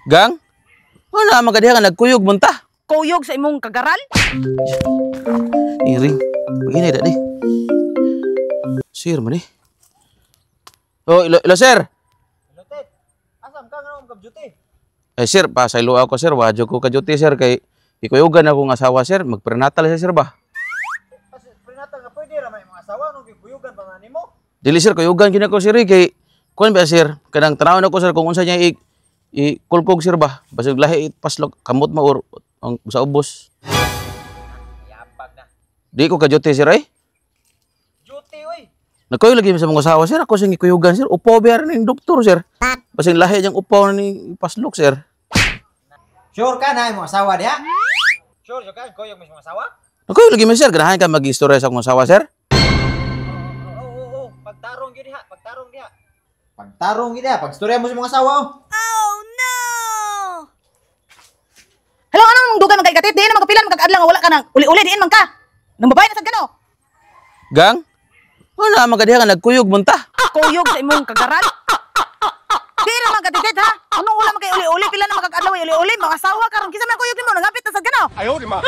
Gang? Ano na magadiha nga nagkuyog man ta? Kuyog sa imong kagaral? Iring. Paginay da di. Sir man eh. Oh, ilo, ilo sir. Tet. Asam ka nga ka duty? Eh sir, pasaylo ako, sir, wadyo ko ka duty, sir, kay ikuyugan ako ng asawa, sir, magprenatal siya, sir, ba? Kasi prenatal nga pwede ra may mga asawa no gikuyugan pa man nimo. Dili, sir, kuyugan kina ko, sir, eh, kay kuan ba, sir, kanang tanawon ako, sir, kung unsa niya i i kulkog, sir, ba. Basig lahi paslok kamot mo or ang sa ubos. Yabag na. Di ko ka duty, sir, ay. Duty oy. Nagkuyo lagi sa mga asawa, sir, ako siyang ikuyugan, sir. Upaw ba ning doktor, sir. Basig lahi niyang upaw ni paslok, sir. Sure ka na imong asawa diha? Sure sure ka kuyog mo imong asawa? Nagkuyo lagi mo, sir, ganahan ka mag-istorya sa akong asawa, sir. Oo. Pagtarong gyud diha, pagtarong diha. Pagtarong gyud diha, pagstorya mo sa imong asawa oh. Oh no! Hello, anong dugay man kay katit? Diin naman kapila man kag adlaw nga wala ka nang uli-uli diin man ka. Nang babae na sad ka no? Gang? Ano na magadiha nga nagkuyog man ta? Kuyog sa imong kagaral? Diin naman katitit ha? Anong wala man kay uli-uli? Pila na makag-adlaw uli-uli? Mga asawa karon kinsa man kuyog nimo? Nangapit na sad ka no? 哎呦我的妈！